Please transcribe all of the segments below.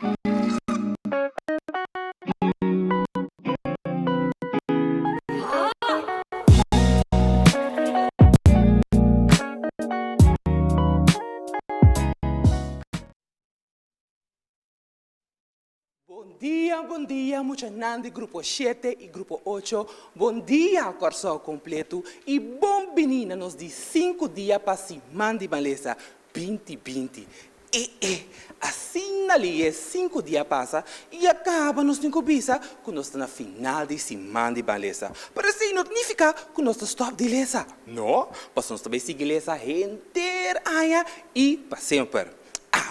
Bon dia, bon dia muchanan di grupo shete i grupo ocho, bon dia Kòrsou kompletu i bon bini na nos di sinku dia pa Siman di Malesa binti binti. E e, asina li e sinku dia pasa i a kaba nos tin ku bisa ku nos ta na final di Siman di Malesa. Pero esei no ta nifiká ku nos ta stòp di lesa, no, pasobra nos ta bai sigui lesa henter aña i pa semper.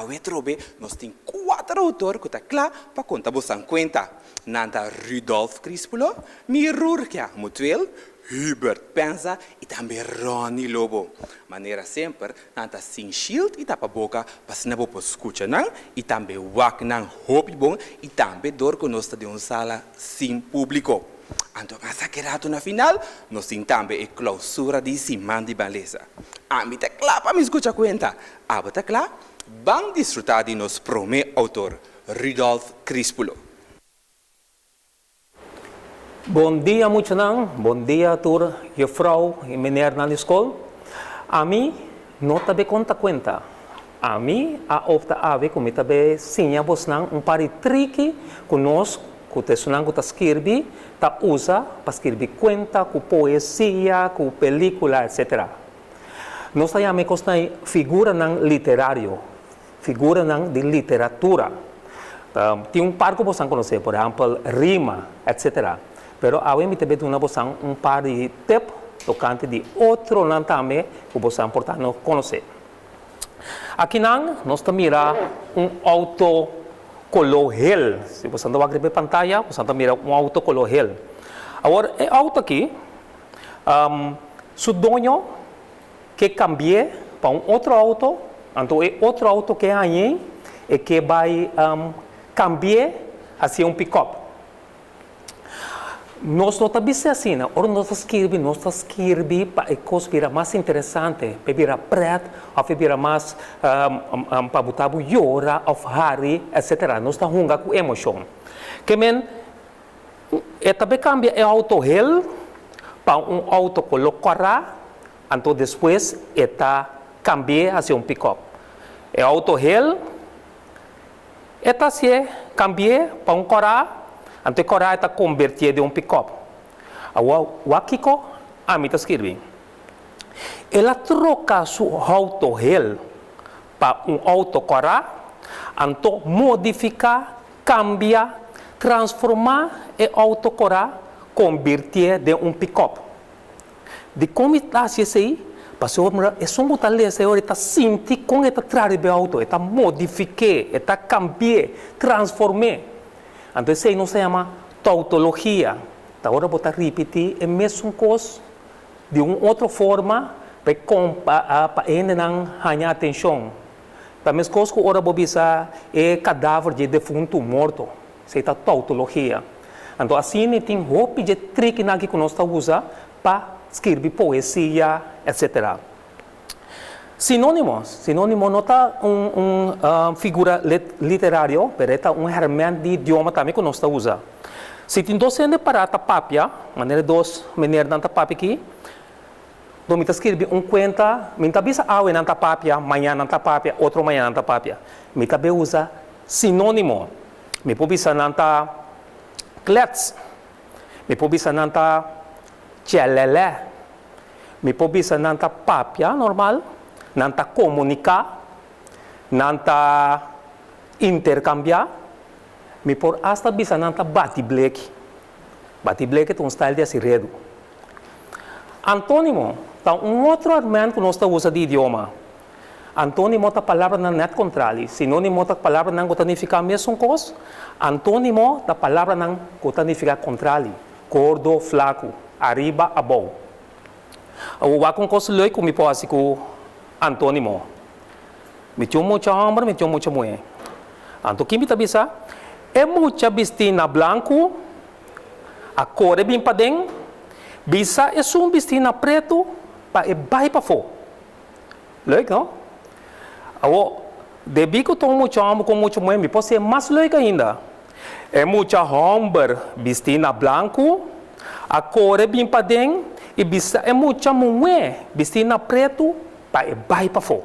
Awe atrobe nos tin kuater outor ku ta kla pa konta bosan kuenta. Nan ta Rudolf Crispulo, Mirurgia Mutueel, Hubert Penza i tambe Ronny Lobo. Manera semper nan ta sin shield i tapa boka pa asina bo por skucha nan i tambe wak nan hopi bon i tambe dor ku nos ta den un sala sin públiko. Anto mas aki ratu na final nos tin tambe e klousura di siman di Ban Lesa. Ami ta kla pa mi skucha kuenta. Abo ta kla? Ban disfrutá di nos promé outor, Rudolf Crispulo. Bon dia muchanan, bon dia tur jufrouw y meneernan di skol. Ami no ta be konta kuenta. Ami a opta awe ku mi ta be siña bosnan un par di triki ku nos ku ta esunnan ku ta skirbi ta usa pa skirbi kuenta ku poesia, ku pelikula etc. Nos ta yama e kosnan ei figuranan literario, figuranan di literatura. Tin un par ku bosan konosé, por ehèmpel rima, etsetera. Pero awe mi ta be duna bosan un par di tep tokante di otronan tambe ku bosan por ta no konosé. Akinan nos ta mira un outo koló hel. Si bosan ta wak riba e pantaya, bosan ta mira un outo koló hel. Awor e outo aki Su doño ke kambi'é pa un otro outo, anto e otro outo ke hañ'é e ke bai kambi'é hasié un pikòp. Nos no ta bis'é asina, ora nos ta skirbi nos ta skirbi pa e kos bira mas interesante, pa e bira prèt òf e bira mas pa bo ta bo yora òf hari etsetera. Nos ta hunga ku emoshon. Ke men E ta bay cambia e auto hel pa un auto color cora, anto despues e ta cambi'e hacia un pick-up. E auto hel e ta haci'e cambi'e pa un cora, anto e cora e ta converti'e den un pick-up. Awor wak kico ami ta skirbi. El a troca su auto hel pa un auto cora, anto modifica Kambia, transformá e outo korá, konbirtié den un pikòp. Dikon mi ta hasi esei? Pasobra esun ku ta lesa e ora e ta sinti kon e ta traha riba e outo, e ta modifik'é, e ta kambi'é, transform'é. Anto esei nos ta yama tautologia. Ta ora bo ta ripití e mesun kos di un otro forma pa e pa e hendenan haña atenshon. Ta meskos ku ora bo bisa e kadaver dje defuntu morto, esei ta tautologia. Anto asina tin hopi dje trikinan aki ku nos ta usa pa skirbi poesia, etsetera. Sinónimo, Sinónimo no ta un un figura literario, pero e ta un hèrmènt di idioma tambe ku nos ta usa. Si tin dos hende pará ta papia, manera e dos menernan ta papia aki, Lo mi ta skirbi un kuenta, mi ta bisa awe nan ta papia, mañan nan ta papia, otro mañan nan ta papia. Mi ta be usa sinónimo. Mi por bisa nan ta klets, mi por bisa nan ta chelelè, mi por bisa nan ta papia normal, nan ta komuniká, nan ta interkambiá, mi por asta bisa nan ta bati bleki. Bati bleki ta un style di hasi redu. Antónimo ta un otro armènt ku nos ta usa di idioma. Antónimo ta palabranan nèt kontrali. Sinónimo ta palabranan ku ta nifiká mesun kos. Antónimo ta palabranan ku ta nifiká kontrali, gordo, flaku, ariba, abou. Awor wak un kos leuk ku mi por hasi ku antónimo. Mi tin un mucha hòmber, mi tin un mucha muhé. Anto kin mi ta bisa? E mucha bistí na blanku A kore bin paden, bisa esun bistí na pretu pa e bai pafó. Leuk, no? Awor, Debí ku ta un mucha hòmber ku un mucha muhé, mi por hasié mas leuk ainda. E mucha hòmber bistí na blanku a kore bin paden i bisa e mucha muhé bistí na pretu pa e bai pafó.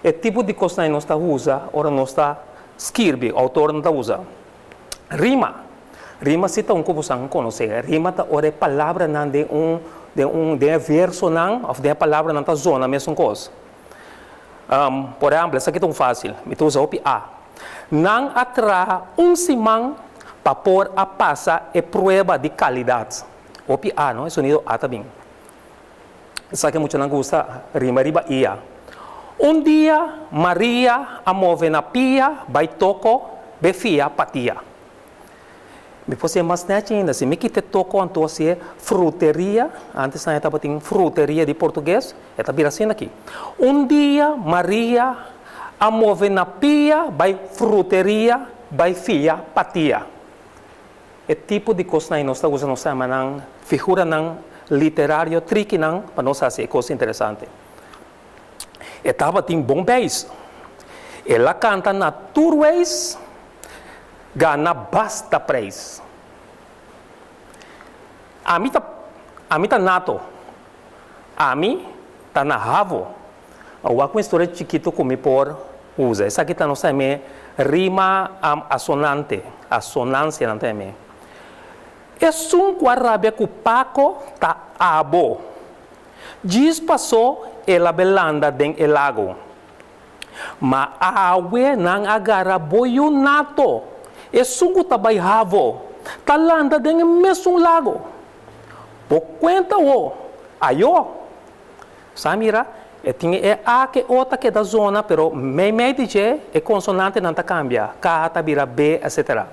E tipo di kosnan ei nos ta usa ora nos ta skirbi, outornan ta usa. Rima. Rima si ta un ku bosan konosé. Rima ta ora e palabranan den un den un den e versonan òf den e palabranan ta zona mesun kos. Por ehèmpel, esaki ta un fásil, mi ta usa hopi a. Nan a traha un siman pa por a pasa e prueba di kalidat. Hopi a, no? E sonido a ta bin. Esaki muchanan gusta rima riba ia. Un dia Maria a move na pia bai toko be fia patia. Mi por siña mas nèchi ainda, si mi kita e toko anto hasié fruteria, antes nan e tabatin fruteria di portugues, e ta bira asina aki. Un dia Maria a move na pia bai fruteria bai fia patia. E tipo di kosnan ei nos ta usa, nos ta yama nan figuranan literario, trikinan pa nos hasi e kos interesante. E tabatin bon beis. El a kanta na tur weis, gana basta preis. Ami ta ami ta nato. Ami ta na havo. A wak un historia chikitu ku mi por usa. Esaki ta nos ta yam'é rima asonante, asonansia nan ta yam'é. Esun ku a rabia ku Paco ta abo. Djis pasó el a belanda den e lago. Ma awe nan a gara bo yu nato, esun ku ta bai havo, ta landa den e mesun lago. Bo kuenta wo, ayo! Sa mira, e tin e a ku e o ta keda zona, pero meimei di dje e konsonantenan ta kambia, ka ta bira be, etsetera.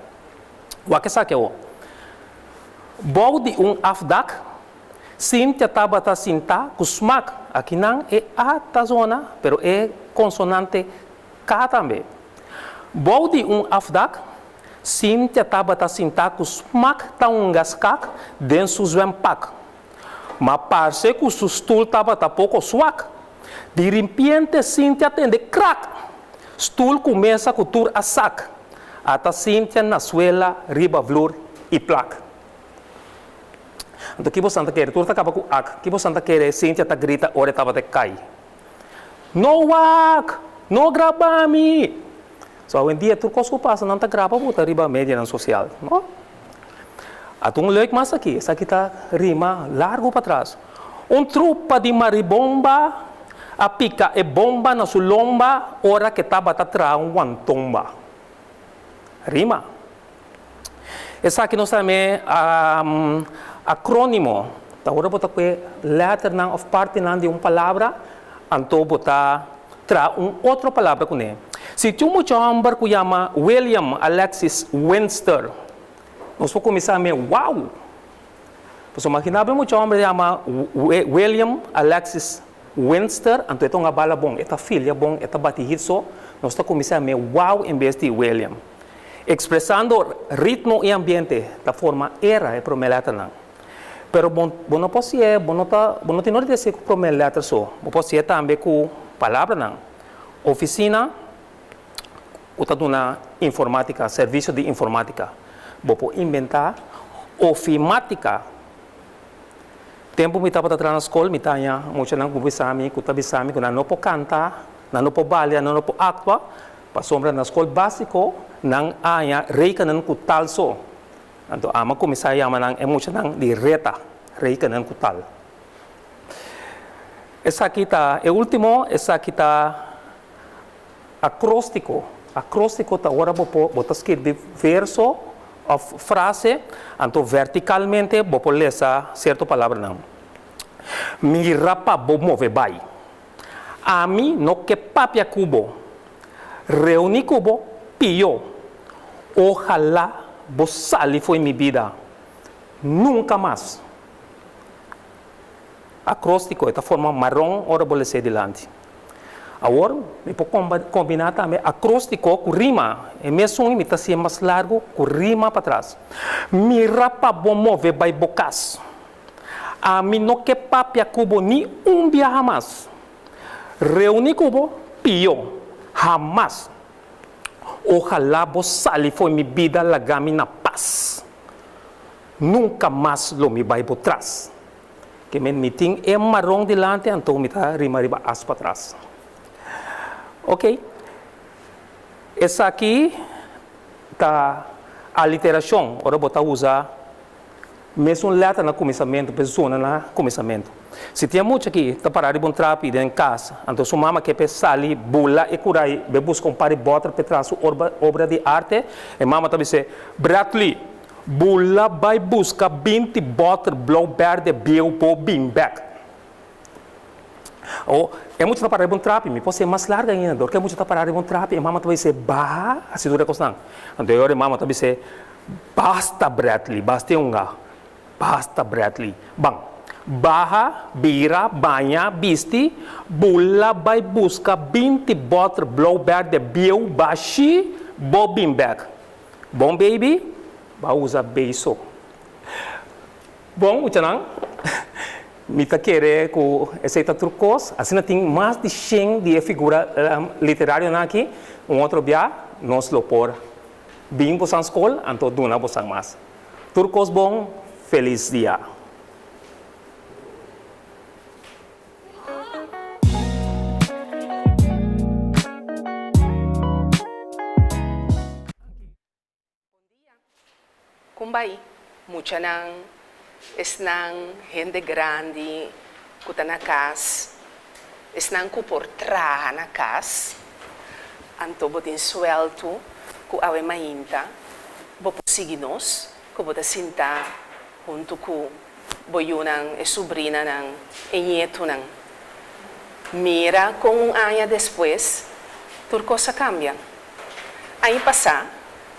Wak esaki awo. Bou di un afdak, Cynthia tabata sintá ku smak. Akinan e a ta zona, pero e konsonante k tambe. Bou di un afdak, Cynthia tabata sintá ku smak ta hunga skak den su zwempak. Ma parse ku su stul tabata poko swak. Di rimpiente Cynthia tende krak! Stul ku mesa ku tur a sak. Ata Cynthia na suela riba vlur i plak. Anto ki bosan ta kere? Tur ta kaba ku ak. Ki bosan ta kere Cynthia ta grita ora e tabata kai? No wak! No graba mi! So awendia tur kos ku pasa nan ta graba bo ta riba medianan sosial, no? Ata un leuk mas aki, esaki ta rima largu patras. Un trupa di maribomba a pika e bomba na su lomba ora ke tabata traha un wantomba. Rima. Esaki nos ta yam'é akrónimo. Ta ora bo ta kue lèternan òf partinan di un palabra, anto bo ta traha un otro palabra kuné. Si tin un mucha hòmber ku yama William Alexis Winster, nos por kuminsá yam'é Wow! Pasobra imaginá bo e mucha hòmber yama William Alexis Winster, anto e ta un abala bon, e ta filia bon, e ta bati hit so, nos ta kuminsá yam'é Wow en bes di William. Expresando ritmo i ambiente ta forma era e promé letternan. Pero bo bo no por si'e, bo no ta bo no tin nodi di hasié ku promé letter so, bo por si'e tambe ku palabranan. Oficina ku ta duna informátika, servisio di informátika. Bo por inventá ofimátika. Tempu mi tabata traha na skol mi ta haña muchanan ku bisa mi ku ta bisa mi ku nan no por kanta, nan no por balia, nan no por aktua. Pasobra na skol básiko nan a haña rekenen ku tal so. Anto amo a kuminsá yama nan e muchanan di reta, rekenen ku tal. Esaki ta e último, esaki ta akróstiko. Akróstiko ta ora bo por bo ta skirbi verso òf frase, anto vertikalmente bo por lesa sierto palabranan. Mira pa bo move bai. Ami no ke papia ku bo. Reuní ku bo pió. Ojalá bo sali fo'i mi bida. Nunka mas. Akróstiko, e ta forma maron ora bo les'é dilanti. Awor, mi por kombiná tambe akróstiko ku rima. E mesun mi ta hasié mas largu ku rima patras. Mira pa bo move bai bo kas. Ami no ke papia ku bo ni un biaha mas. Reuní ku bo, pió. Hamas! Ojalá bo sali fo'i mi bida laga mi na pas. Nunka mas lo mi bai bo tras. Ke men mi tin e maron dilanti anto mi ta rima riba as patras. Ok, esaki ta aliterashon ora bo ta usa mesun lèter na kuminsamentu pa e zona na kuminsamentu. Si tin e mucha aki ta pará riba un trapi den kas anto su mama ke pa e sali bula e kurai bai buska un par di bòter pa e traha su obra di arte, e mama ta bis'é, Bradley, Bula bai buska 20 bòter blou bèrdè bieu bo bin bèk. O, e mucha ta para riba un trapi, mi por ser mas largu ainda, dor ku e mucha ta para riba un trapi e mama ta bis'é baha hasi tur e kosnan. Anto e ora e mama ta bis'é, Basta Bradley, basta e hunga, basta Bradley, ban, baha, bira, baña, bisti, bula bai buska 20 bòter blou bèrdè bieu bashi bo bin bèk. Bon baby, ba usa beso. Bon muchanan, mi ta kere ku esei ta tur kos. Asina tin mas di shen di e figura literarionan aki. Un otro bia nos lo por bin bosan skol anto duna bosan mas. Tur kos bon, felis dia. Kon bai muchanan, esnan hende grandi ku ta na kas, esnan ku por traha na kas, anto bo tin suèltu ku awe mainta bo por sigui nos ku bo ta sinta huntu ku bo yunan, e subrinanan, e ñetunan. Mira kon un aña despues tur kos a kambia. Aña pasá,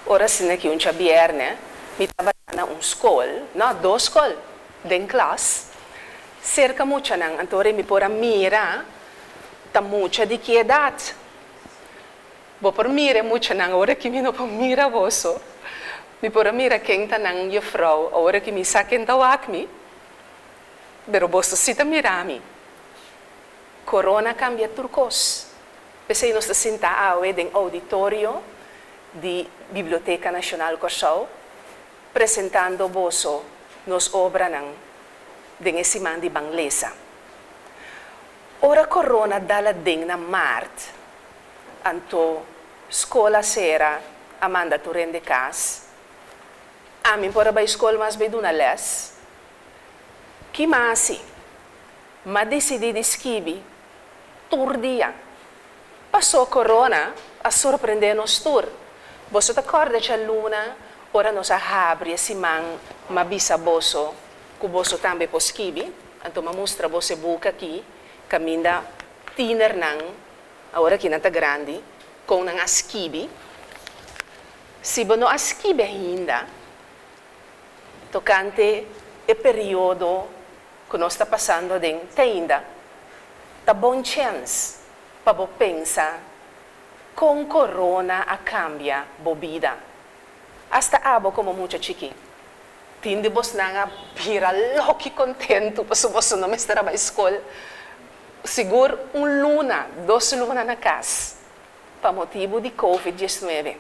ora asina ki un djabièrnè, mi tabata na un skol, no, dos skol, den klas, serka muchanan, anto ora mi por a mira ta mucha di ki edat. Bo por mira e muchanan ora ki mi no por mira boso. Mi por a mira ken ta nan jufrou ora ki mi sa ken ta wak mi, pero boso si ta mira mi. Corona cambia tur cos. P'esei nos ta sinta awe den auditorio di Biblioteca Nacional Kòrsou presentando boso nos obranan den e siman di Ban Lesa. Ora corona dal aden na maart, Anto skol a sera, a manda tur hende kas. Ami por a bai skol mas bai duna lès. Ki m'a hasi? M'a disidí di skibi tur dia. Pasó korona a sorprendé nos tur. Boso ta kòrda djaluna ora nos a habri e siman m'a bisa boso ku boso tambe por skibi? Anto m'a mustra boso e buki akí kaminda tienernan Awor aki nan ta grandi, kon nan a skibi? Si bo no a skibi ainda tokante e periodo ku nos ta pasando aden te ainda, ta bon chèns pa bo pensa kon korona a kambia bo bida. Asta abo komo mucha chikí. Tin di bosnan a bira loki kontentu pasobra boso no mester a bai skol. Sigur un luna, dos luna na kas pa motibu di Covid 19.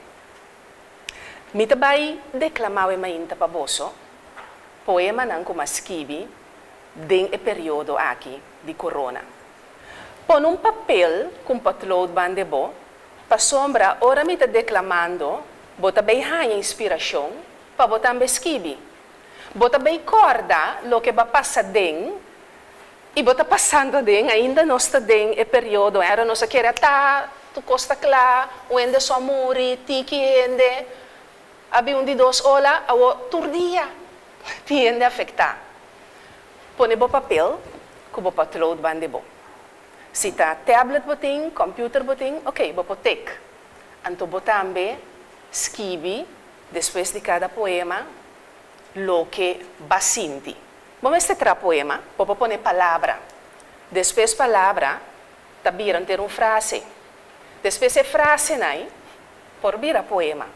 Mi ta bai deklamá e mainta pa boso poemanan ku m'a skibi den e periodo aki di korona. Pone un papel ku un potlood banda bo, pasobra ora mi ta deklamando bo ta bay haña inspirashon pa bo tambe skibi. Bo ta bay kòrda loke b'a pasa den I bo ta pasando aden, ainda nos ta den e periodo era nos a kere a ta, tur kos ta kla, un hende so a muri, tiki hende, a bin un di dos ola, awor tur dia tin hende afektá. Pone bo papel ku bo potlood banda bo. Si ta tablet bo tin, computer bo tin, ok, bo por tek. Anto bo tambe skibi despues di kada poema loke ba sinti. Bo mester tra poema, bo por pone palabra. Despues palabra ta bira enter un frase. Despues e frasenan por bira poema.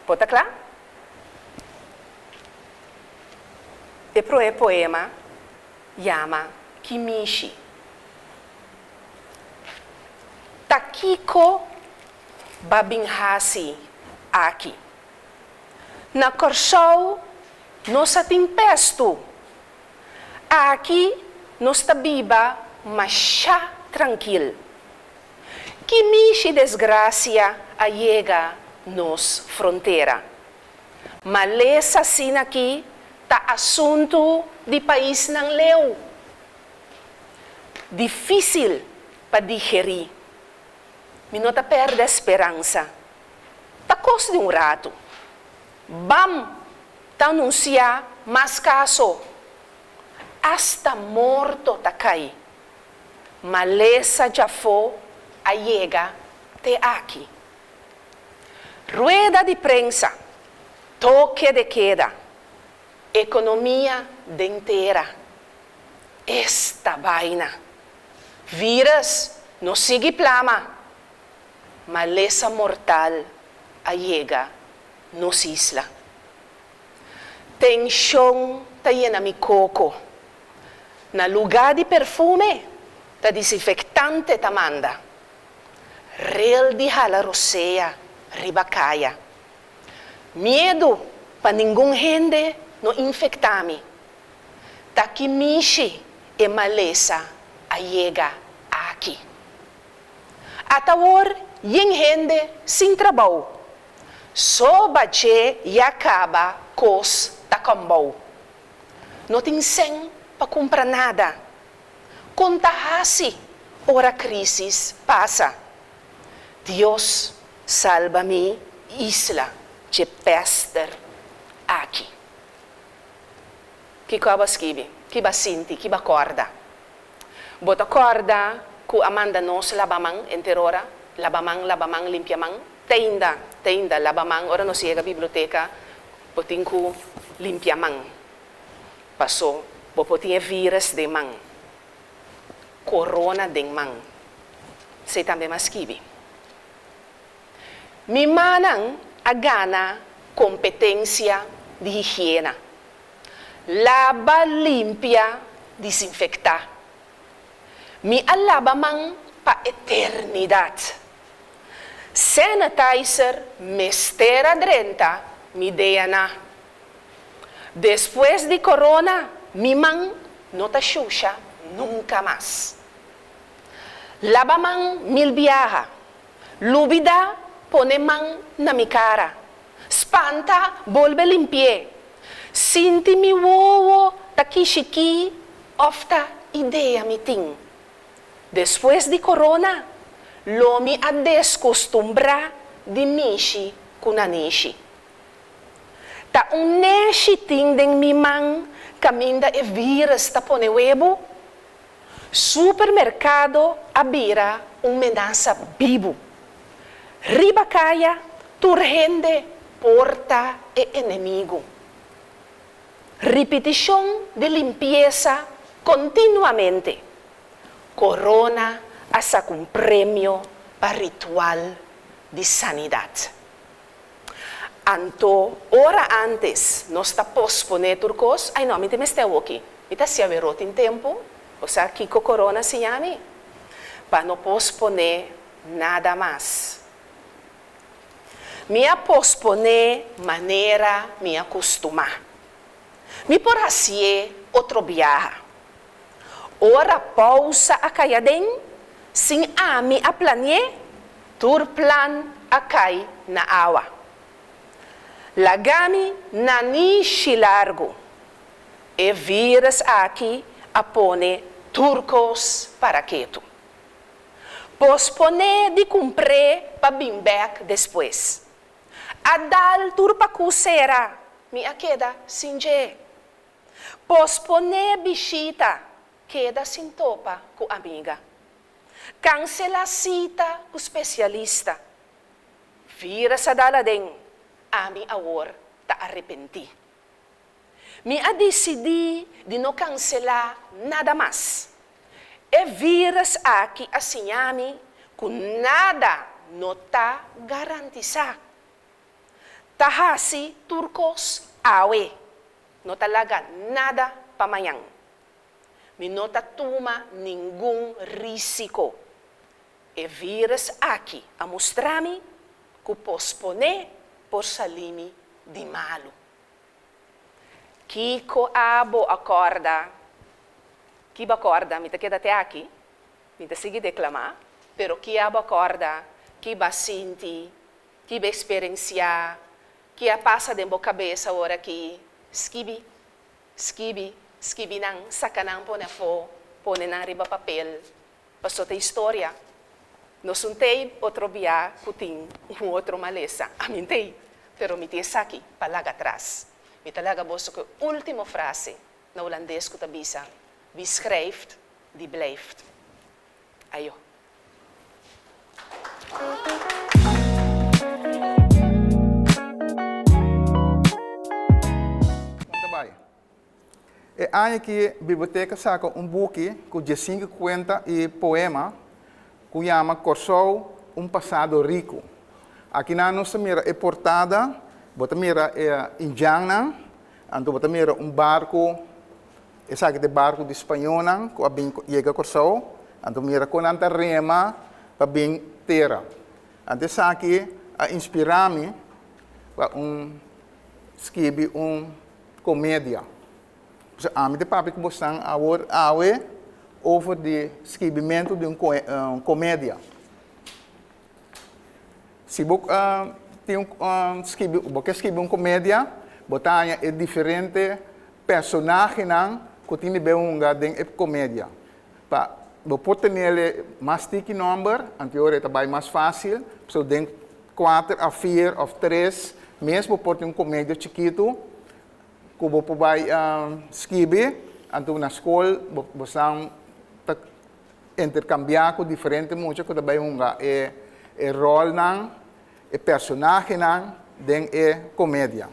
Bo ta kla? E proe poema yama Kimishi. Ta. kiko b'a bin hasi aki? Na Kòrsou nos sa tin pèstu. Aki nos ta biba mashá trankil. Ki mishi desgrasia a yega nos frontera? Malesa asina aki ta asuntu di paisnan leu. Difísil pa digerí. Mi no ta pèrdè speransa. Ta kos di un ratu. Bam! Ta anunsiá mas kaso. Asta morto ta kai. Malesa djafó a yega te aki. Rueda di prensa, toke de keda, ekonomia den tera. Esta baina! Vírus no sigui plama. Malesa mortal a yega nos isla. Tenshon ta yena mi koko. Na lugá di perfume, ta disinfektante ta manda. Rel di hala rosea riba kaya. Miedu pa ningun hende no infektá mi. Ta ki mishi e malesa a yega aki. Ata awor yen hende sin trabou. Soba dje ya kaba kos ta kòmbou. No tin sèn pa kumpra nada. Kon ta hasi ora krísis pasa? Dios salba mi isla dje pèster aki. Kiko abo a skibi? Ki bo a sinti? Ki bo a kòrda? Bo ta kòrda ku a manda nos laba man enter ora? Laba man, laba man, limpia man. Te ainda, te ainda laba man ora nos yega biblioteka bo tin ku limpia man. Paso bo por tin e vírus den man, korona den man. Esei tambe m'a skibi. Mi mannan a gana kompetensia di higiena. Laba, limpia, disinfektá. Mi a laba man pa eternidat. Sanitizer mester a drenta mi DNA. Despues di corona mi man no ta shusha nunca mas. Laba man mil biaha. Lubida pone man na mi cara. Spanta bolbe limpi'é. Sinti mi wowo ta kishikí of ta idea mi tin. Despues di corona lo mi a descostumbrá di mishi cu nanishi. Ta un neshi tin den mi man caminda e virus ta pone webu? Supermercado a bira un menasa bibu. Riba caya tur hende por ta e enemigo. Ripiticion di limpiesa continuamente. Corona a saca un premio pa ritual di sanidad. Anto ora antes nos ta posponé tur kos, ai no, mi tin mester awoki, mi ta hasi aweró tin tempu, bo sa kiko korona siña mi? Pa no posponé nada mas. Mi a posponé manera mi a kustumá. Mi por hasié otro biaha. Ora pousa a kai aden, sin ami a planié, tur plan a kai na awa. Laga mi nanishi largu. E vírus aki a pone tur kos para ketu. Posponé di kumpr'é pa bin bèk despues. A dal tur paku sera, mi a keda sin dje. Posponé bishita, keda sin topa ku amiga. Kanselá sita ku spesialista. Vira sa dal aden, ami awor ta arepentí. Mi a disidí di no kanselá nada mas. E vírus aki a siña mi ku nada no ta garantisá. Ta hasi tur kos awe, no ta laga nada pa mañan. Mi no ta tuma ningun rísiko. E vírus aki a mustra mi ku posponé por salí mi di malu. Kiko abo a kòrda? Ki bo a kòrda? Mi ta keda te aki, mi ta sigui deklamá, pero ki abo a kòrda? Ki bo a sinti? Ki bo a eksperensiá? Ki a pasa den bo kabes awor aki? Skibi, skibi, skibi nan, saka nan pone afó, pone nan riba papel. Paso ta historia. Nos un tei otro bia ku tin un otro malesa. Ami n'tei, pero mi tin esaki pa laga atras. Mi ta laga boso ku e ultimo frase na hulandes ku ta bisa, Wie schrijft, die blijft. Ayo. Kon ta bai? E aña aki biblioteka saka un buki ku diesinku kuenta i poema ku yama Kòrsou, un pasado riku. Akinan nos ta mira e portada, bo ta mira e indjannan, anto bo ta mira un barku, esaki ta e barku di spañónan ku a bin yega Kòrsou, anto mira kon nan ta rema pa bin tera. Anto esaki a inspirá mi pa un skibi un komedia. Pasobra ami ta papia ku bosnan awor awe over di skibimentu di un komedia. Si bo tin un skibi, bo ke skibi un komedia, bo ta haña e diferente personahenan ku tin di be hunga den e komedia. Pa bo por tenele mas tiki nòmber, anto e ta bai mas fásil, pasobra den kuater a vier òf tres mes bo por tin un komedia chikitu ku bo por bai skibi, anto na skol bo bosan ta interkambiá ku diferente mucha ku ta bai hunga e e ròlnan, e personahenan den e komedia.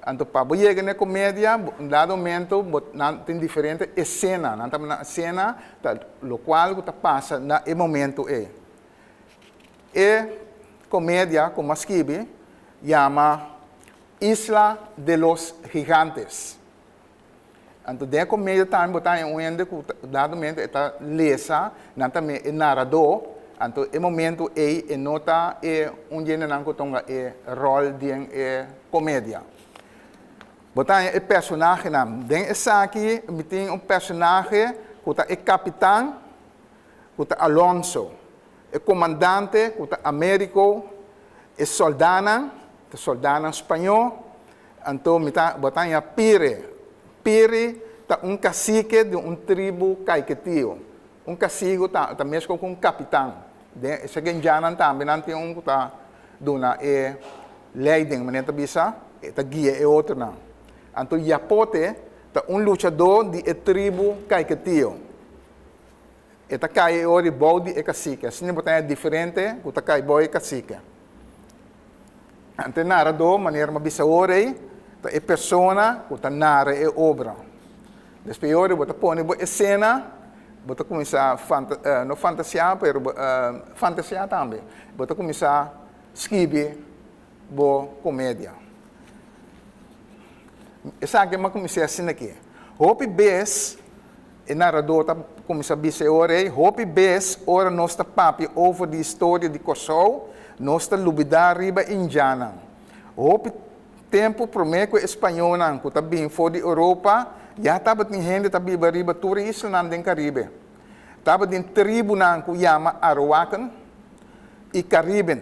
Anto pa bo yega na e komedia, un dado momento bo nan tin diferente esena, nan ta na esena ta lokual ku ta pasa na e momento ei. E komedia ku mi a skibi yama Isla de los Gigantes. Anto den e komedia tambe bo ta haña un hende ku dado momento e ta lesa, nan ta e naradó, anto e momento ei e no ta e un di hendenan ku tonga e ròl den e komedia. Bo ta haña e personahenan. Den esaki mi tin un personahe ku ta e kapitan ku ta Alonso, e komandante ku ta Americo, e sòldánan, ta sòldánan spañó, anto mi ta, bo ta haña Pire. Piri ta un kasike di un tribu kaiketio. Un kasigu ta, ta meskos ku un kapitan. Den e segenjanan tambe nan tin un ku ta duna e leiding, manera ta bisa, e ta guia e otronan. Anto Yapote ta un luchadó di e tribu kaiketio. E ta kai e ori bou di e kasike. Asina bo ta haña diferente ku ta kai bou e kasike. Ante naradó, manera mi a bisa ora ei, ta e persona ku ta nara e obra. Despues e ora bo ta pone bo esena, bo ta kuminsá fanta, no fantasiá, pero fantasiá tambe. Bo ta kuminsá skibi bo komedia. Esaki mi a kuminsá asina aki. Hopi bes E naradó ta kuminsá bisa e ora ei, Hopi bes ora nos ta papia over di historia di Kòrsou, nos ta lubidá riba indjannan. Hopi tempu promé ku e spañónan ku ta bin for di Europa, ya tabatin hende ta biba riba tur e islanan den Karibe. Tabatin tribunan ku yama Arowaken i Kariben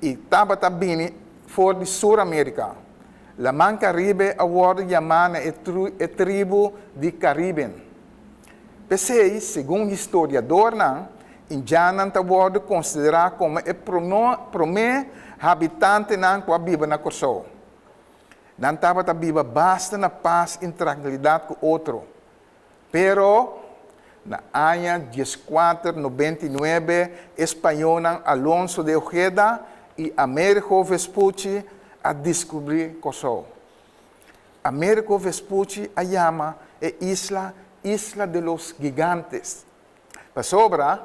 i tabata bini for di Sur Amérika. Laman Karibe a wòrdu yamá na e e tribu di Kariben. P'esei, segun historiadornan, indjannan ta wòrdu konsiderá komo e promé habitantenan ku a biba na Kòrsou. Nan tabata biba basta na pas i trankilidat ku otro. Pero, na aña dieskuater nobenta i nuebe, e spañónan Alonso de Ojeda i Amerigo Vespucci a diskubrí Kòrsou. Amerigo Vespucci a yama e isla Isla de los Gigantes, pasobra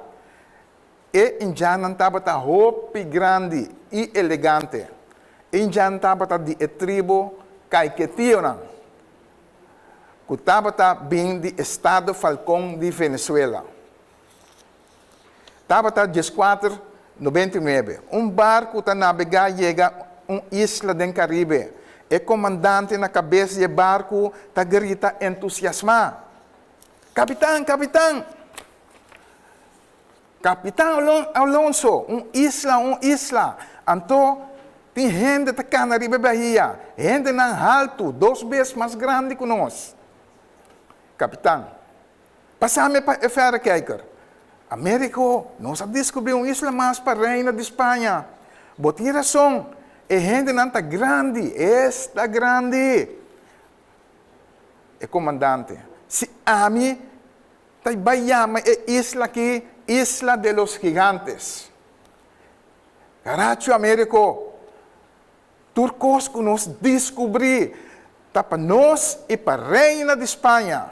e indjannan tabata hopi grandi i elegante. E indjan tabata di e tribu Kaiketionan. ku tabata bin di estado Falcón di Venezuela. Tabata dieskuater nobenta i nuebe. Un barku ta nabegá yega un isla den Karibe. E komandante na kabes di e barku ta grita entusiasmá, Kapitan! Kapitan! Kapitan Alonso! Un isla! Un isla! Anto tin hende ta kana riba e bahia, hendenan haltu, dos bes mas grandi ku nos. Kapitan, Pasami pa e verrekijker. Americo, nos a descubri un isla mas pa Reina di Spaña. Bo tin rason, e hendenan ta grandi, esta grandi! E comandante, Si ami ta bai yama e isla aki Isla de los Gigantes. Caracho, Americo, Tur kos ku nos diskubrí ta pa nos i pa Reina di Spaña!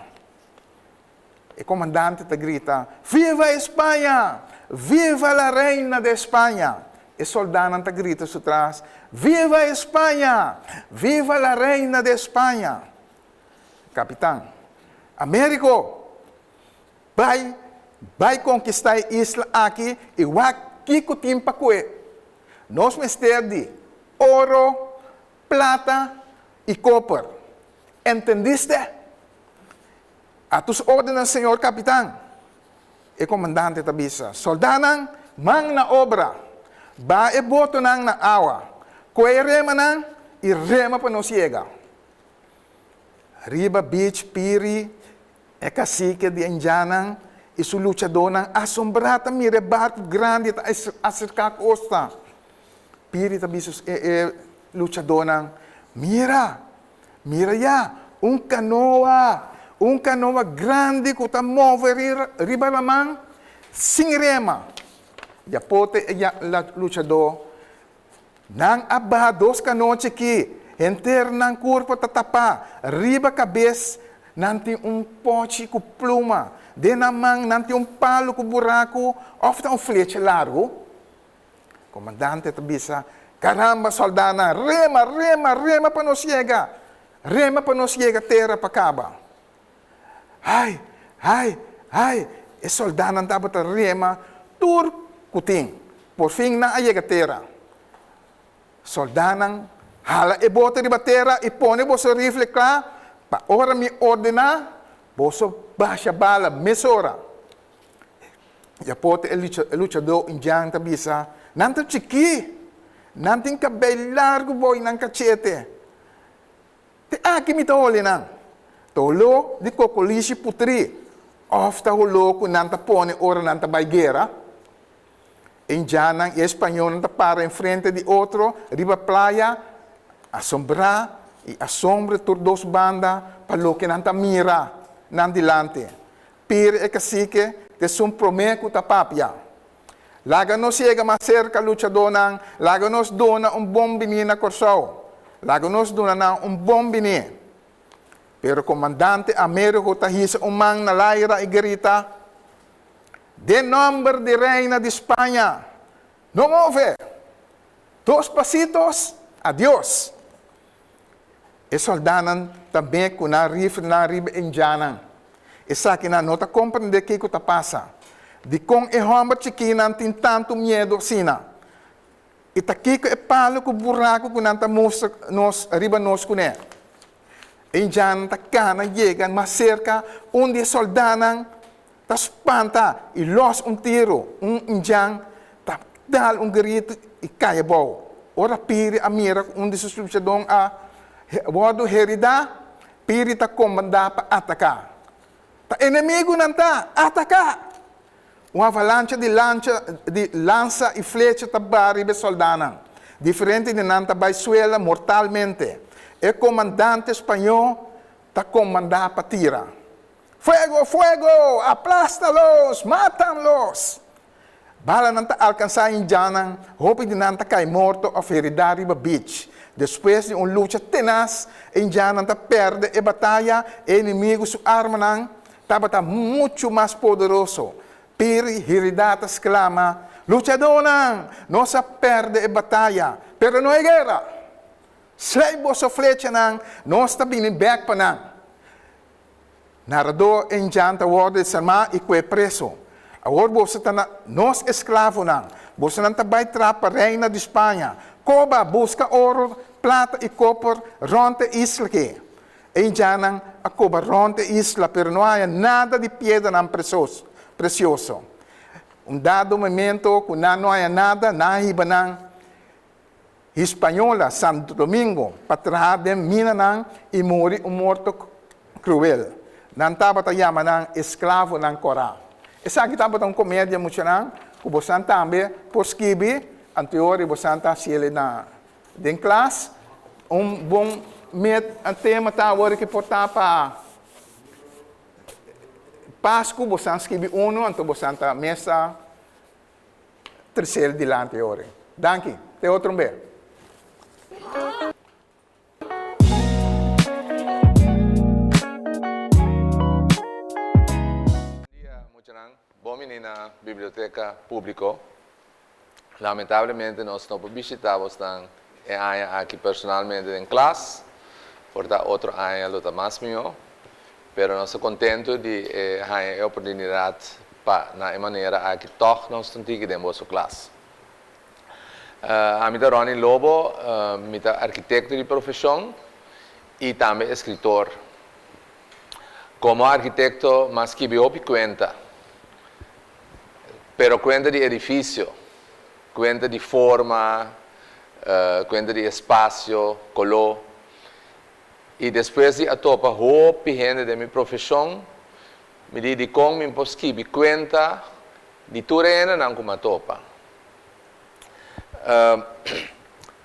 E komandante ta grita, Viva España! Viva la Reina de España! E sòldánan ta grita su tras, Viva España! Viva la Reina de España! Kapitan, Américo! Bai, bai konkistá e isla aki i wak kiko tin pa kue. Nos mester di oro, plata i koper. Entendiste? A tus órdenes, señor kapitan, e komandante ta bisa. Soldánan, man na obra! Baha e botonan na awa, kue e remanan i rema pa nos yega. Riba beach Piri E kasike di e indjannan i su luchadónan asombrá ta mira e barku grandi ta aserká kosta. Piri ta bisa e luchadónan, Mira! Mira ya! Un kanoa! Un kanoa grandi ku ta move riba laman sin rema! Djapote e luchadó Nan a baha dos kanoa chikí, henter nan kurpa ta tapá, riba kabes nan tin un pòchi ku pluma, den nan man nan tin un palu ku buraku òf ta un flecha largu. Komandante ta bisa, Karamba, sòldánan, rema, rema, rema pa nos yega! Rema pa nos yega tera pa kaba! Ai, ai, ai! E sòldánan tabata rema tur ku tin. Por fin nan a yega tera. Sòldánan, hala e bote riba tera i pone boso rifle kla pa ora mi ordená, boso basha bala mesora. Djapote e luchadó indjan ta bisa, Nan ta chikí! Nan tin kabei largu bou i nan kachete. Te aki mi ta holi nan. Ta holó di kokolishi putrí òf ta holó ku nan ta pone ora nan ta bai guera? E indjannan i e spañolnan ta para enfrente di otro riba playa, asombrá i asombre tur dos banda pa loke nan ta mira nan dilanti. Piri e kasike ta esun promé ku ta papia. Laga nos yega mas serka luchadónan, laga nos duna un bon biní na Kòrsou. Laga nos duna nan un bon biní. Pero komandante Amerigo ta hisa un man na laira i grita, Den nòmber di Reina di Spaña, no move! Dos pasitos, adios! E sòldánan ta bek ku nan riflenan riba e indjannan. Esakinan no ta komprendé kiko ta pasa. Dikon e hòmber chikinan tin tantu miedu asina? I ta kiko e palu ku buraku ku nan ta mustra nos riba nos kuné? E indjannan ta kana yega mas serka, un di e sòldánan ta spanta i lòs un tiru. Un indjan ta dal un gritu i kai abou. Ora Piri a mira ku un di su luchadónan a wòrdu heridá, Piri ta komandá pa ataká. Ta enemigunan ta! Ataká! Un avalancha di lancha di lansa i flecha ta baha riba e sòldánan. Diferente di nan ta bai suela mortalmente. E komandante spañó ta komandá pa tira. Fuego! Fuego! Aplástalos! Mátanlos! Balanan ta alkansá indjannan, hopi di nan ta kai morto òf heridá riba bich. Despues di un lucha tenas, e indjannan ta pèrdè e bataya, e enemigu su armanan tabata muchu mas poderoso. Piri heridá ta sklama, Luchadónan! Nos a pèrdè e bataya, pero no e guera! Slèi boso flechanan, nos ta bini bèk pa nan! Naradó indjan ta wòrdu desarmá i kue preso. Awor boso ta na nos esklavonan. Bosonan ta bai traha pa reina di Spaña. Koba, buska oro, plata i koper rònt e isla ke. E indjannan a koba rònt e isla, pero no a haña nada di piedranan presioso. Un dado momento ku nan no haña nada, nan a hiba nan Hispañola, Santo Domingo, pa traha den minanan i muri un morto kruel. Nan tabata yama nan esklavonan kòrá. Esaki tabata un komedia, muchanan, ku bosan tambe por skibi, anteor i bosan ta hasiel na den klas. Un bon met tema ta awor ki por ta pa Pasku, bosan skibi unu, anto bosan ta mesa Tercer dilanti ore. Danki. Te otro un be. Bon dia muchanan, bon bini na Biblioteka Publiko. Lamentablemente nos no por bishita bosnan e aña aki personalmente den klas, por ta otro aña lo ta mas mihó. Pero nos ta kontentu di e haña e oportunidat pa na e manera aki tòg nos ta tiki den boso klas. Ami ta Ronny Lobo, mi ta arkitekto di profeshon i tambe eskritor. Komo arkitekto m'a skibi hopi kuenta, pero kuenta di edifisio, kuenta di forma, kuenta di espasio, koló. I despues di a topa hopi hende den mi profeshon, mi di dikon mi por skibi kuenta di tur e hendenan ku mi a topa.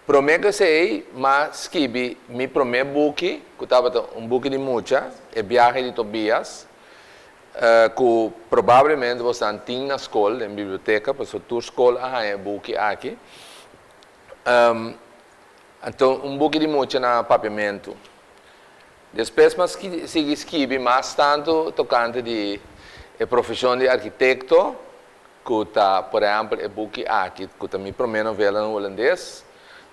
Promé ku esei, mi a skibi mi promé buki, ku tabata un buki di mucha, E biahe di Tobias, ku probablemente boso tin na skol, den biblioteka, pasobra tur skol a haña e buki aki. Anto un buki di mucha na papiamentu. Despues mi a sigui skibi mas tantu tokante di e profeshon di arkitekto, ku ta por ehèmpel e buki aki, ku ta mi promé novela na hulandes,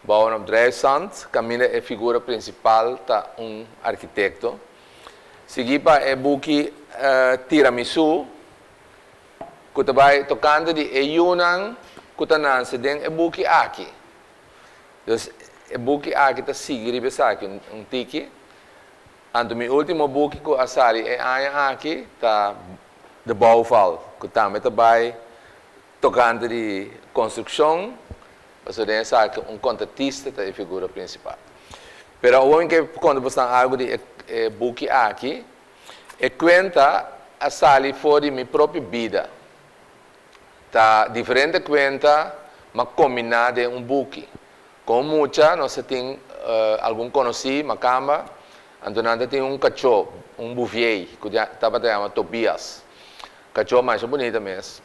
Bouwen op drijfzand, kaminda e figura prinsipal ta un arkitekto. Sigui pa e buki Tiramisu, ku ta bai tokante di e yunan ku ta nanse den e buki aki. Dus e buki aki ta sigui riba esaki un tiki. Anto mi ultimo buki ku a sali e aña aki ta De Bouwval, ku tambe ta bai tokante di konstrukshon, pasobra den esaki un kontratista ta e figura prinsipal. Pero awor mi ke konta bosnan algu di e buki aki. E kuenta a sali for di mi propio bida. Ta diferente kuenta m'a kombiná den un buki. Komo mucha nos ta tin algun konosí makamba, anto nan ta tin un kachó, un buviei, ku tabata yama Tobias. Kachó masha bunita mes.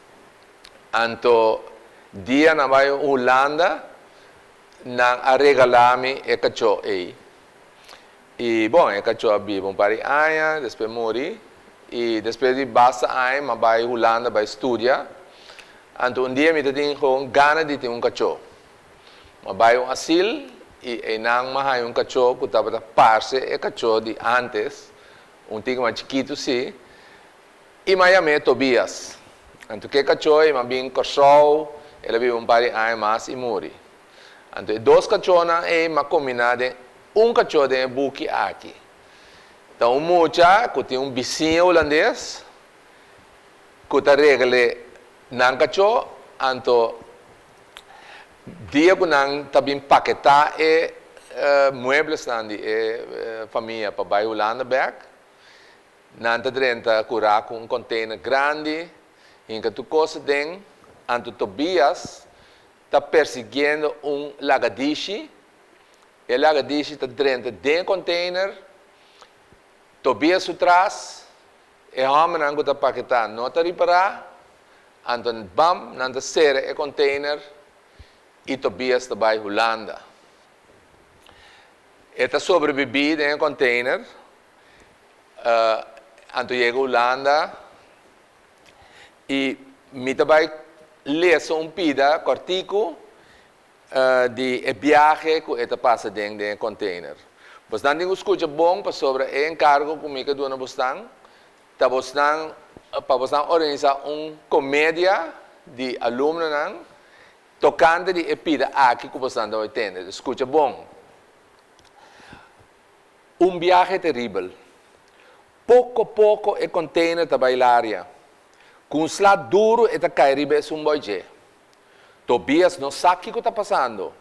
Anto dia nan bai Hulanda, nan a regalá mi e kachó ei. I bon, e kachó a biba un par di aña, despues muri. I despues di basta aña mi a bai Hulanda bai studia. Anto un dia mi ta tin gewoon gana di tin un kachó. Mi a bai un asil i einan mi a haña un kachó ku tabata parse e kachó di ántes, un tiki mas chikitu sí, i mi a yam'é Tobias. Anto ku e kachó ei mi a bin Kòrsou, el a biba un par di aña mas i muri. Anto e dos kachónan ei mi a kombiná den Un kachó den e buki aki ta un mucha ku tin un bisiña hulandes ku ta regle nan kachó, anto dia ku nan ta bin paketá e mueblesnan di e famia pa bai Hulanda bèk, nan ta drenta kurá ku un kònteiner grandi, hinka tur kos aden, anto Tobias ta persiguiendo un lagadishi. E lagadishi ta drenta den e container, Tobias su tras, e hombernan cu ta paketa no ta ripara, anto bam nan ta cera e container y Tobias ta bay Hulanda. E ta sobrevivi den e container, anto yega Hulanda y mi ta bay lesa un pida cortico di e biahe ku e ta pasa den den e container. Bosnan tin ku skucha bon pasobra e enkargo ku mi ke duna bosnan ta bosnan. pa bosnan organisá un komedia di alumnonan tokante di e pida aki ku bosnan ta bai tende. Skucha bon. Un biahe teribel. Poko poko e container ta bai laria. Ku un sla duru e ta kai riba esun boi dje. Tobias no sa kiko ta pasando.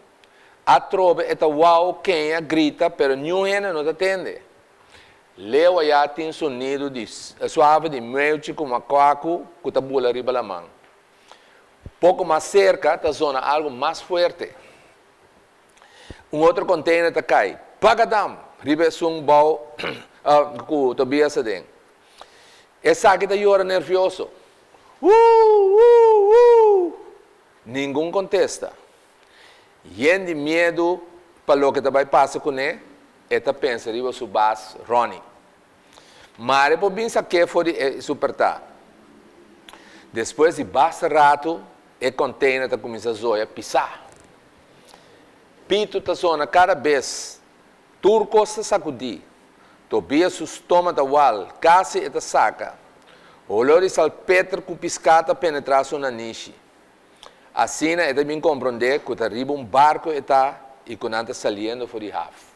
Atrobe e ta wou keña grita pero niun hende no ta tende. Leu aya tin sonido di suave di meuchi ku makuaku ku ta bula riba laman. Poko mas serka ta zona algu mas fuerte. Un otro container ta cay, pagadam! Riba esun bou cu Tobias aden. Esaki ta yora nervioso. Woo! Woo! Woo! Ningun contesta. Yen di miedu pa loke ta bay pasa cune, e ta pensa riba su baas Ronnie. Mare por bin sak'é for di e superta. Despues di basta ratu, e container ta cuminsa zoya pisá. Pitu ta zona kada bes. Tur kos ta sakudí. Tobias su stoma ta wal, kasi e ta saka. Holor di salpeter ku piská ta penetrá su nanishi. Asina e ta bin komprondé ku ta riba un barku e ta i ku nan ta saliendo for di haf.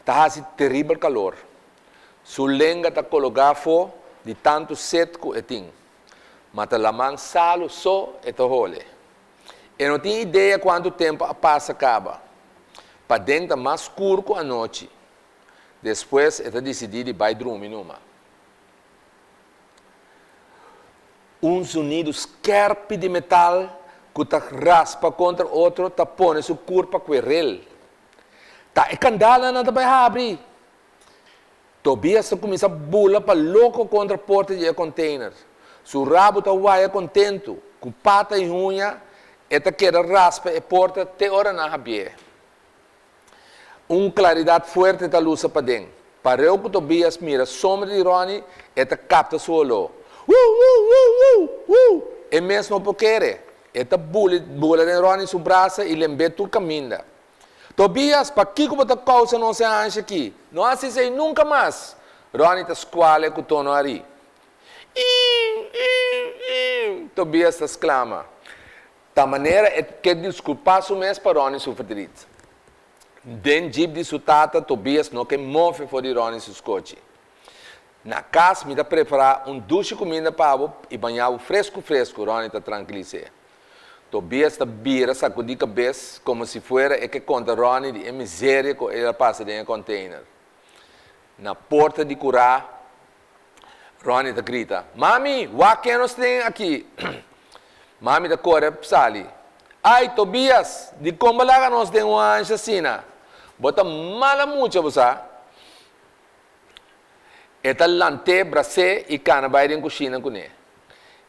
Ta hasi teribel kalor. Su lenga ta kologá afó di tantu set ku e tin. Ma ta laman salu so e ta hole. E no tin idea kuantu tempu a pasa kaba. Paden ta mas skur ku anochi. Despues e ta disidí di bai drumi numa. Un zonidu skèrpi di metal ku ta raspa kontra otro ta pone su kurpa kuerel. Ta e kandalnan ta bai habri! Tobias ta kuminsá bula pa loko kontra porta di e container. Su rabu ta waya kontentu, ku pata i huña e ta keda raspa e porta te ora nan habié. Un klaridat fuerte ta lusa paden. Pareu ku Tobias mira sombra di Ronnie, e ta kapta su oló. Wuu wuu wuu wuu wuu! E mes no por kere. E ta buli bula den Ronnie su brasa i lemb'é tur kaminda. Tobias, pakiko bo ta kousa nos e ansha aki? No hasi esei nunka mas! Ronnie ta skual e ku tono arí. Iiw, iiw, iiw! Tobias ta sklama. Ta manera e ke diskulpá su mes pa Ronnie su verdriet. Den jeep di su tata, Tobias no ke move for di Ronnie su skochi. Na kas mi ta prepará un dushi kuminda pa bo i bañá bo fresku fresku, Ronnie ta trankilis'é. Tobias ta bira sakudí kabes komo si fuera e ke konta Ronnie di e miseria ku el a pasa den e kònteiner. Na porta di kurá, Ronnie ta grita, Mami, wak ken nos tin aki! Mami ta kore sali. Ai, Tobias, dikon bo laga nos den un ansha asina? Bo ta mala mucha, bo sa. E ta lant'é, bras'é i kana bai den kushina kuné.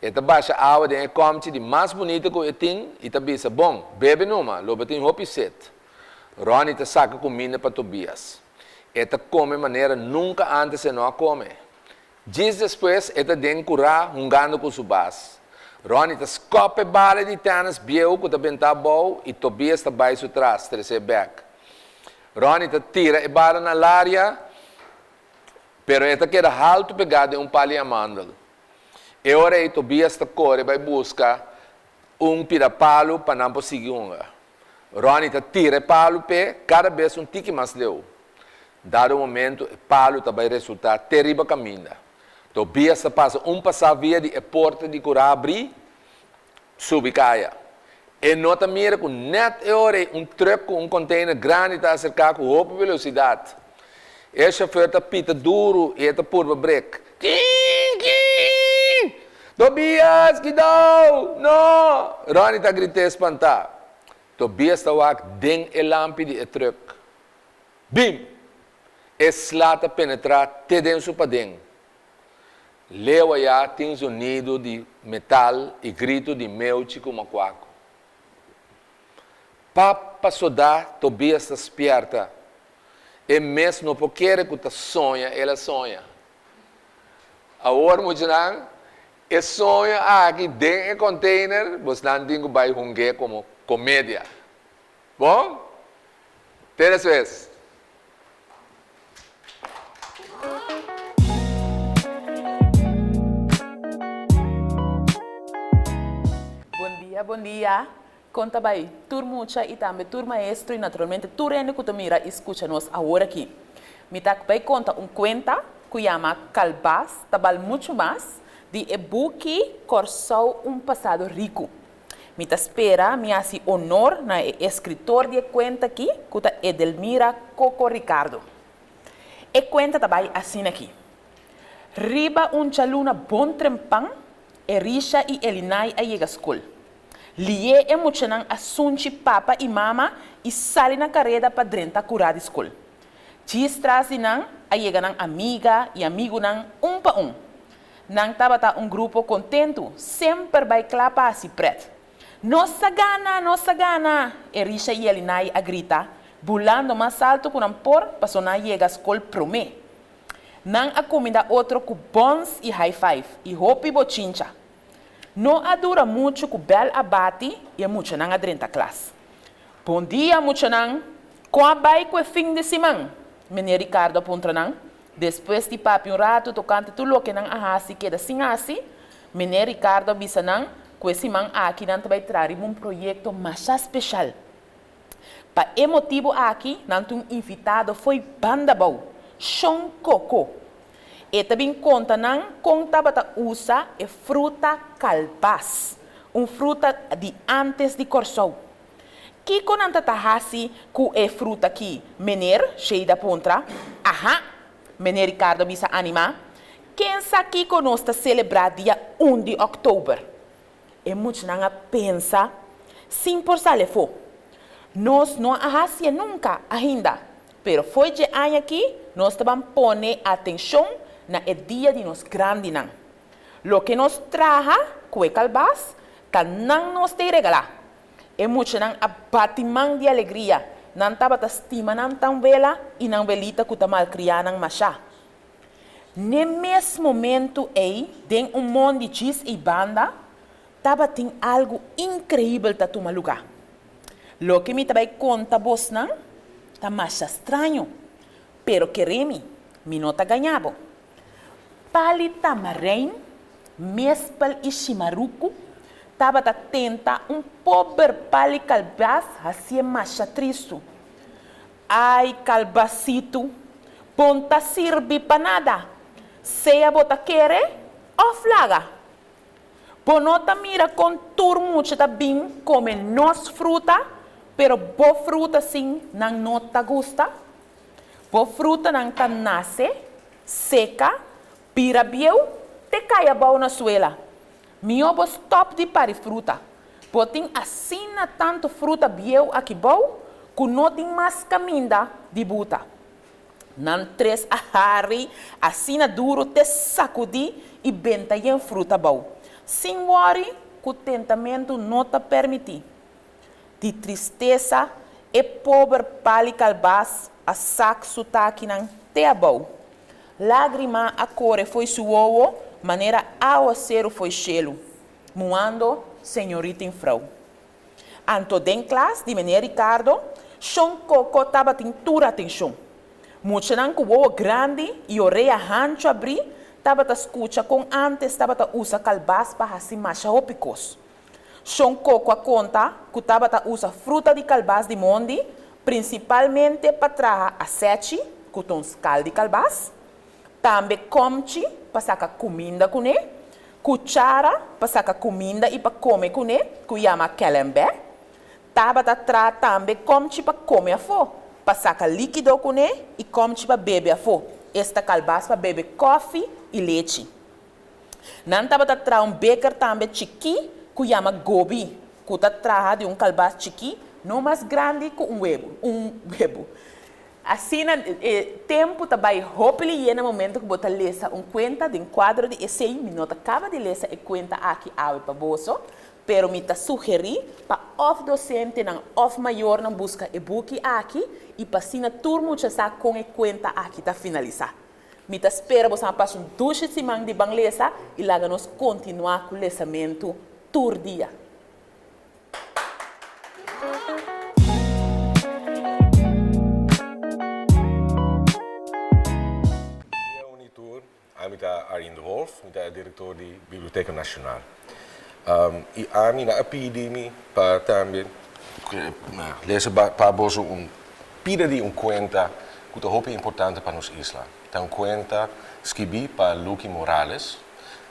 E ta basha awa den e kòmchi di mas bunita ku e tin i ta bisa, Bon, bebe numa, lo bo tin hopi set. Ronnie ta saka kuminda pa Tobias. E ta kome manera nunka ántes e no a kome. Djis despues e ta den kurá hungando ku su bas. Ronnie ta skòp e bala di tènis bieu ku ta bentá abou i Tobias ta bai su tras, tres'é bèk. Ronnie ta tira e bala na laria, pero e ta keda haltu pegá den un pali amandel. E ora ei Tobias ta kore bai buska un pida palu pa nan por sigui hunga. Ronnie ta tira e palu p'e kada bes un tiki mas leu. Dado momento e palu ta bai resultá te riba kaminda. Tobias ta pasa un pasá via di e porta di kurá abrí subi kaya. E no ta mira ku nèt e ora ei un trùk ku un kònteiner grandi ta aserká ku hopi velosidat. E shofèr ta pita duru i e ta purba brek. Kiin! Kiin! Tobias, kidou! No! Ronnie ta grit'é spantá. Tobias ta wak den e lampi di e trùk. Bim! E sla ta penetrá te den su paden. Leu ayá tin zonido di metal i gritu di meuchi ku makuaku. Papa sodá Tobias ta spièrta. E mes no por kere ku ta soña el a soña. Awor muchanan, e soño aki den e container bosnan tin ku bai hung'é komo komedia. Bon? Te despues. dia, bon dia. Kon ta bai tur mucha i tambe tur maestro i naturalmente tur hende ku ta mira i skucha nos awor aki. Mi ta bai konta un kuenta ku yama Kalbas ta bal muchu mas di e buki Kòrsou un pasado riku. Mi ta spera mi hasi honor na e eskritor di e kuenta aki ku ta Edelmira Coco Ricardo. E kuenta ta bai asina aki. Riba un djaluna bon trempan, Erisha i Elinai a yega skol. Lié e muchanan a sunchi papa i mama i sali na kareda pa drenta kurá di skol. Djis tras di nan a yega nan amiga i amigunan un pa un. Nan tabata un grupo kontentu, semper bai kla pa hasi prèt. Nos a gana! Nos a gana! Erisha i Elinai a grita, bulando mas altu ku nan por paso nan a yega skol promé. Nan a kuminda otro ku bòns i high five i hopi bochincha. No a dura muchu ku bèl a bati i e muchanan a drenta klas. Bon dia, muchanan! Kon a bai ku e fin di siman? Meneer Ricardo a puntra nan. Despues di papia un ratu tokante tur loke nan a hasi keda sin hasi, Meneer Ricardo a bisa nan ku e siman aki nan ta bai traha riba un proyekto masha speshal. Pa e motibu aki nan tin un invitado fo'i banda bou, Shon Koko. E ta bin konta nan kon tabata usa e fruta kalbas, un fruta di ántes di Kòrsou. Kiko nan ta ta hasi ku e fruta ki, meneer? Sheida puntra. Aha! Meneer Ricardo bisa animá. Ken sa kiko nos ta selebrá dia un di òktober? E muchanan a pensa sin por sali afó. Nos no a hasié nunka ainda, pero fo'i dje aña akí nos ta ban pone atenshon na e dia di nos grandinan. Loke nos traha ku e kalbas ta nan nos ta i regalá. E muchanan a bati man di alegria, nan tabata stima nan tanwela i nan welita ku ta malkriá nan mashá. N'e mes momentu ei, den un mondi djis ei banda, tabatin algu inkreibel ta tuma lugá. Loke mi ta bai konta bosnan ta masha straño, pero kere mi, mi no ta gañá bo. Pali tamarein, mespel i shimaruku tabata tenta un pober pali kalbas hasié masha tristu. Ai kalbasitu, bon ta sirbi pa nada, sea bo ta kere òf laga. Bo no ta mira kon tur mucha ta bin kome nos fruta, pero bo fruta sin nan no ta gusta? Bo frutanan ta nase, seka, bira bieu, te kai abou na suela. Mihó bo stòp di pari fruta. Bo tin asina tantu fruta bieu aki bou ku no tin mas kaminda di buta. Nan tres a hari asina duru te sakudí i benta yen fruta bou, sin wòri ku tentamentu no ta permití. Di tristesa e pober pali kalbas a sak su takinan te abou. Lágrima a kore fo'i su wowo manera awaseru fo'i shelu, muando señorita infrou. Anto den klas di meneer Ricardo, Shon Koko tabatin tur atenshon. Muchanan ku wowo grandi i orea hanchu abrí tabata skucha kon ántes tabata usa kalbas pa hasi masha hopi kos. Shon Koko a konta ku tabata usa fruta di kalbas di mondi prinsipalmente pa traha asechi, ku ta un skal di kalbas, tambe kòmchi pa saka kuminda kuné, kuchara pa saka kuminda i pa kome kuné, ku yama kèlèmbè. Tabata traha tambe kòmchi pa kome afó, pa saka líkido kuné i kòmchi pa bebe afó, esta kalbas pa bebe kòfi i lechi. Nan tabata traha un beker tambe chikí ku yama gobi, ku ta traha di un kalbas chikí no mas grandi ku un webu, un webu. Asina e tempu ta bai hopi lihé na momento ku bo ta lesa un kuenta den kuadro di esei. Mi no ta kaba di lesa e kuenta aki awe pa boso, pero mi ta sugerí pa òf dosentenan òf mayornan buska e buki aki i pa asina tur mucha sa kon e kuenta aki ta finalisá. Mi ta spera boso a pasa un dushi siman di ban lesa i laga nos kontinuá ku lesamentu tur dia. Dia Unitur, ami ta Arjen de Wolff, mi ta e direktor di Biblioteka Nashonal. I ami nan a pidi mi pa tambe lesa pa boso un pida di un kuenta ku ta hopi importante pa nos isla. Ta un kuenta skibí pa Lucky Morales.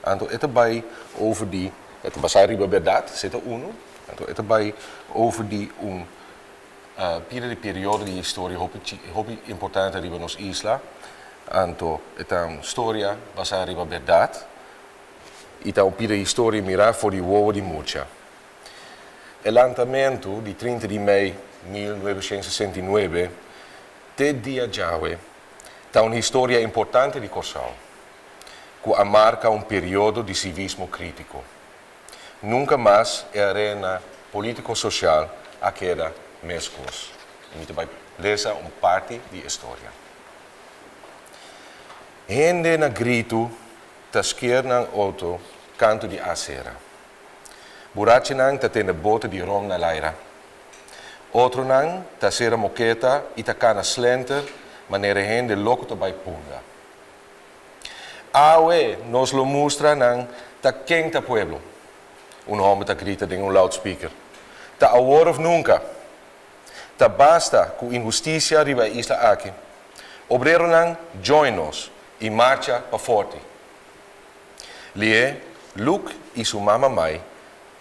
Anto e ta bai over di, e ta basá riba bèrdat, esei ta unu. Anto e ta bai over di un pida di periodo di historia hopi hopi importante riba nos isla. Anto e ta un storia basá riba bèrdat i ta un pida di historia mirá for di wowo di mucha. E lantamentu di 30 di mei 1969 te dia djawe ta un historia importante di Kòrsou ku a marka un periodo di sivismo krítiko. Nunka mas e arena polítiko-sosial a keda meskos. Mi ta bai lesa un parti di e storia. Hende na gritu ta sker nan outo kantu di asera. Burachinan ta tene bote di rom na laira. Otronan ta sera moketa i ta kana slenter manera hende loko ta bai punda. Awe nos lo mustra nan ta ken ta pueblo! Un homber ta grita den un loudspeaker. Ta awor of nunca! Ta basta cu inhusticia riba e isla aki. Obreronan join nos y marcha pa Forti. Lie, Luke y su mama Mai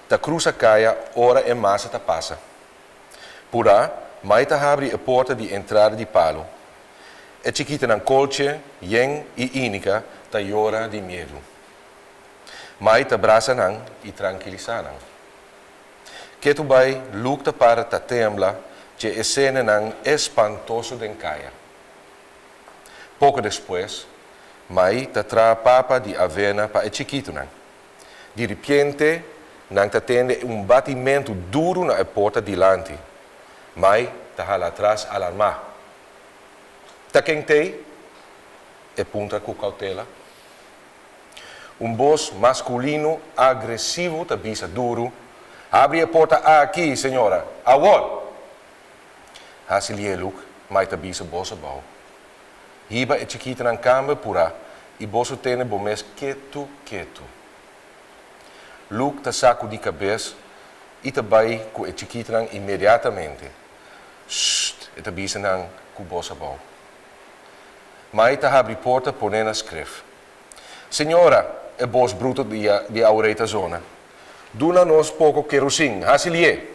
ta cruza caya ora e masa ta pasa. Pura, Mai ta habri e porta di entrada di palo. E chikitanan Koltje, Yen i Inika ta yora di miedu. Mai ta brasa nan i trankilisá nan. Ketu bai Luke ta para ta tembla dje esenanan espantoso den kaya. Poko despues, Mai ta traha papa di avena pa e chikitunan. Di ripiente nan ta tende un batimentu duru na e porta dilanti. Mai ta hala atras alarmá. Ta ken t'ei? E puntra ku kautela. Un bos maskulino agresivo ta bisa duru, Habri e porta aki, señora! Awor! Hasi lieluk, Mai ta bisa bos abou. Hiba e chikitanan kamber purá i boso tene bo mes ketu ketu. Luke ta sakudí kabes i ta bai ku e chikitanan inmediatamente. Sst! E ta bisa nan ku bos abou. Mai ta habri porta pone na skref. Señora! E bos bruto di Aurey ta zona. Duna nos poko kerosin, hasi lié!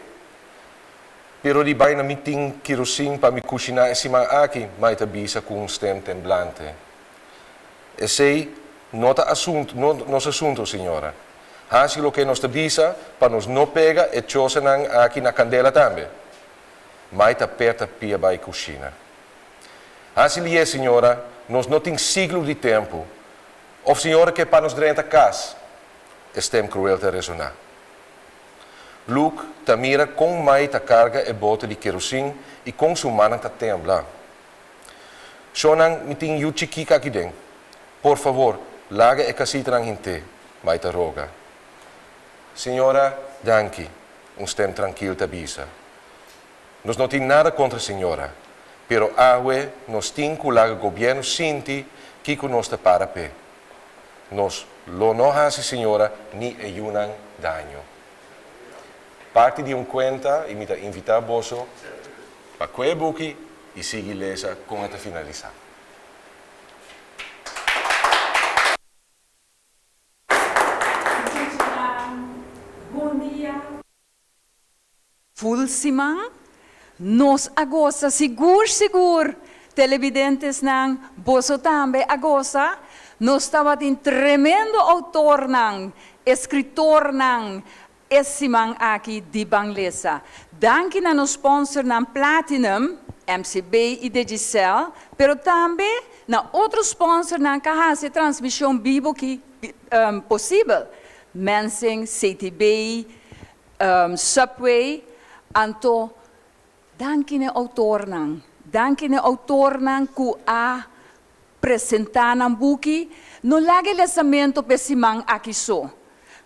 Pero di baina mi tin kerosin pa mi kushiná e siman aki, Mai ta bisa ku un stem temblante. Esei no ta asuntu, no nos asuntu, señora. Hasi loke nos ta bisa pa nos no pega e chosanan aki na kandela tambe. Mai ta perta pia bai kushina. Hasi lié, señora, nos no tin siglo di tempu. Of señora ke pa nos drenta kas? E stem kruel ta resoná. Luke ta mira kon Mai ta karga e bote di kerosin i kon su mannan ta tembla. Shonnan, mi tin yu chikí aki den. Por favor, laga e kasitanan hint'é, Mai ta roga. Señora, danki, un stem trankil ta bisa. Nos no tin nada kontra señora, pero awe nos tin ku laga gobièrnu sinti kiko nos ta para p'e. Nos lo no hasi señora ni e yunan daño. Parti di un kuenta i mi ta invitá boso pa kue e buki i sigui lesa kon e ta finalisá. Muchachanan, bon dia. Full siman nos a gosa sigur sigur telebidentesnan boso tambe a gosa nos tabatin tremendo autornan escritornan e siman aki di Ban Lesa danki na nos sponsornan Platinum, MCB y Digicel pero tambe na otro sponsornan ka hasi e transmision bibo ki posibel Mensing, CTB, Subway, anto danki n'e outornan, danki n'e outornan ku a presentá nan buki, no laga e lesamento p'e siman aki so,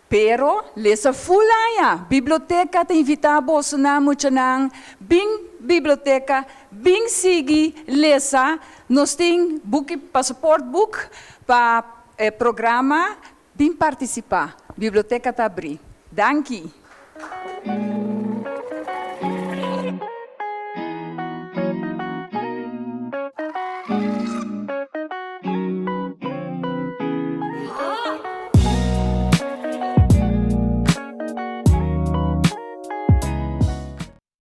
pero lesa ful aña, biblioteka ta invitá bosonan muchanan bin biblioteka, bin sigui lesa, nos tin buki pasaport boek pa e programa, bin partisipá, biblioteka ta abrí. Danki.